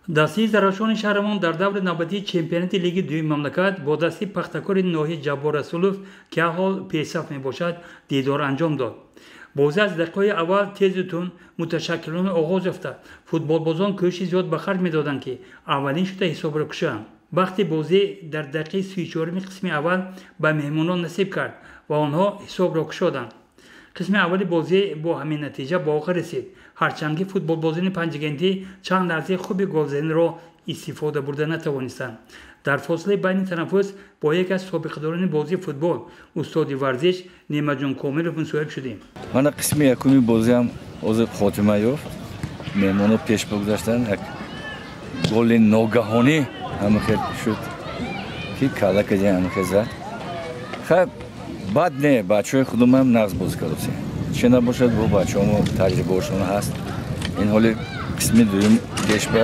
Дастаи Зарафшони шаҳрамон дар даври навбатии чемпионати лиги дуюми мамлакат бо дастаи Пахтакори ноҳияи Ҷаббор Расулов, ки ҳол пешсаф мебошад, дидор анҷом дод. Бозӣ аз дақиқаҳои аввал тезу тунд муташаккилона оғоз ёфта, футболбозон кӯшиши зиёд ба харҷ медоданд, ки аввалин шуда ҳисобро кушоянд. Бахти бозӣ дар дақиқаи 34-уми қисми аввал ба меҳмонон насиб кард ва онҳо ҳисобро кушоданд. Қисми аввали бозӣ бо ҳамин натиҷа ба охир расид, ҳарчанд ки футболбозони панҷакентӣ чанд лаҳзаи хуби голзаниро истифода бурда натавонистанд. Дар фосилаи байни танаффус бо яке аз собиқадорони бозии футбол, устоди варзиш Неъматҷон Комилов мусоҳиб шудем. Мана қисми якуми бозиам ҳозир хотима ёфт. Меҳмонҳо пеш бигузаштанд, як голи ногаҳонӣ ҳамахел шуд, ки калла кади ҳамахел зад. Хай, бад не, бачаҳои худумам нағз бозӣ кардосем. Чӣ набошад, бо бачаҳомо таҷрибаошон ҳаст. Ин ҳоли қисми дуюм пеш ба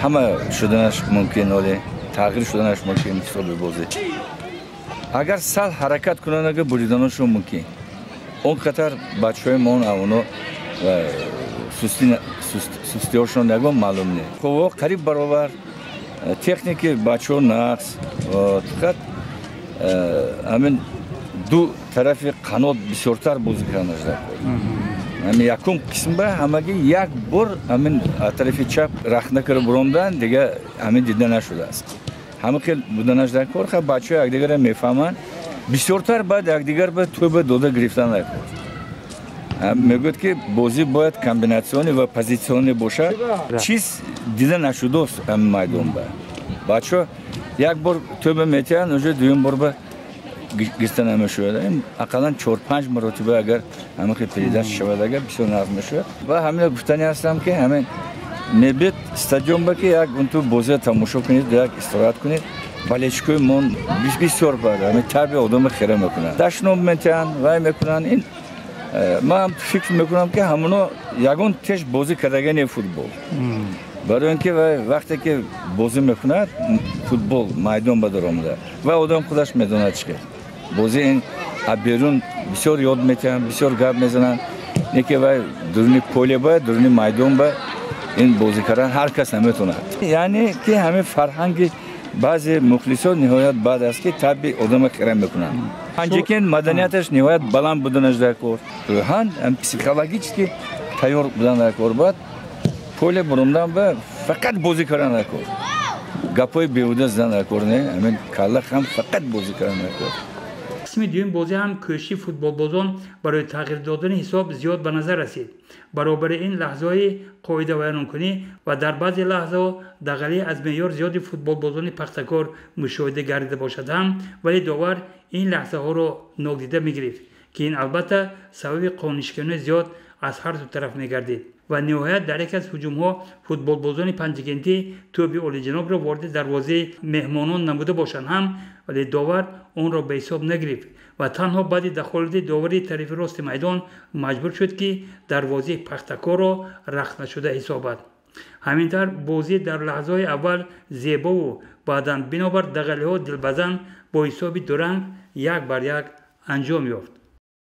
ҳама шуданаш мумкин, ҳоли тағйир шуданаш мумкин ҳисоби бозӣ. Агар сал ҳаракат кунанд, агар буриданашон мумкин. Он қатар бачаҳои мо авоно сустиҳошон ягон маълум не. Қувво қариб баробар, техники бачаҳо нағз, фақат ҳамин ду тарафи қанот бисёртар бозӣ карданаш дар кор. Ҳамин якум қисмба ҳамагӣ як бор ҳамин тарафи чап рахна кара буромдан, дига ҳамин дида нашудааст. Ҳама хел буданаш дар кор. Ха, бачаҳо якдигарро мефаҳманд, бисёртар баъд якдигар ба тӯба дода гирифтан дар кор. Мегӯяд, ки бозӣ бояд комбинатсионӣ ва позитсионӣ бошад. Чиз дида нашудааст ҳамин майдонба. Бачаҳо як бор тӯба метиҳанд, уже дуюм бор ба гирифта намешавад. Ақаллан 4-5 маротиба агар ҳамин хел передач шавад, агар бисёр нағз мешавад. Ва ҳамина гуфтани ҳастам, ки ҳамин мебед стадионба, ки як унту бозиро тамошо кунед, як истироҳат кунед. Болельщикои мон бисёр бад, ҳамин таби одамро хира мекунанд, дашном метиҳанд, вай мекунанд. Ин ман фикр мекунам, ки ҳамоно ягон теш бозӣ кардагани футбол, барои ин ки вай вақте ки бозӣ мекунад футбол, майдон ба даромада, вай одам худаш медонад чӣ хел бозӣ. Ин берун бисёр ёд метиҳанд, бисёр гап мезананд, не ки вай дуруни поле ба, дуруни майдон ба ин бозӣ кардан ҳар кас наметавонад. Яъне ки ҳамин фарҳанги баъзе мухлисон ниҳоят бад аст, ки таби одама хира мекунанд. Панҷакент маданияташ ниҳоят баланд буданаш дар кор, рӯҳан психологически тайёр будан дар кор. Баъд поле буромдан ба фақат бозӣ кардан дар кор, гапҳои беҳуда задан дар кор не, ҳамин калла хам, фақат бозӣ кардан дар кор. Қисми дуюм бозӣ ҳам кӯшиши футболбозон барои тағйир додани ҳисоб зиёд ба назар расид. Баробари ин лаҳзаҳои қоидавайронкунӣ ва дар баъзе лаҳзаҳо дағалӣ аз меъёр зиёди футболбозони Пахтакор мушоҳида гардида бошад ҳам, вале довар ин лаҳзаҳоро нодида мегирифт, ки ин албатта сабаби қонуншикании зиёд аз ҳар ду тараф мегардид. Ва ниҳоят дар яке аз ҳуҷумҳо футболбозони панҷакентӣ тӯби олиҷанобро вориди дарвозаи меҳмонон намуда бошанд ҳам, вале довар онро ба ҳисоб нагирифт ва танҳо баъди дахолати довари тарафи рости майдон маҷбур шуд, ки дарвозаи Пахтакорро рахтнашуда ҳисобад. Ҳамин тавр бозӣ дар лаҳзаҳои аввал зебову баъдан бинобар дағалиҳо дилбазан бо ҳисоби дуранг 1-1 анҷом ёфт.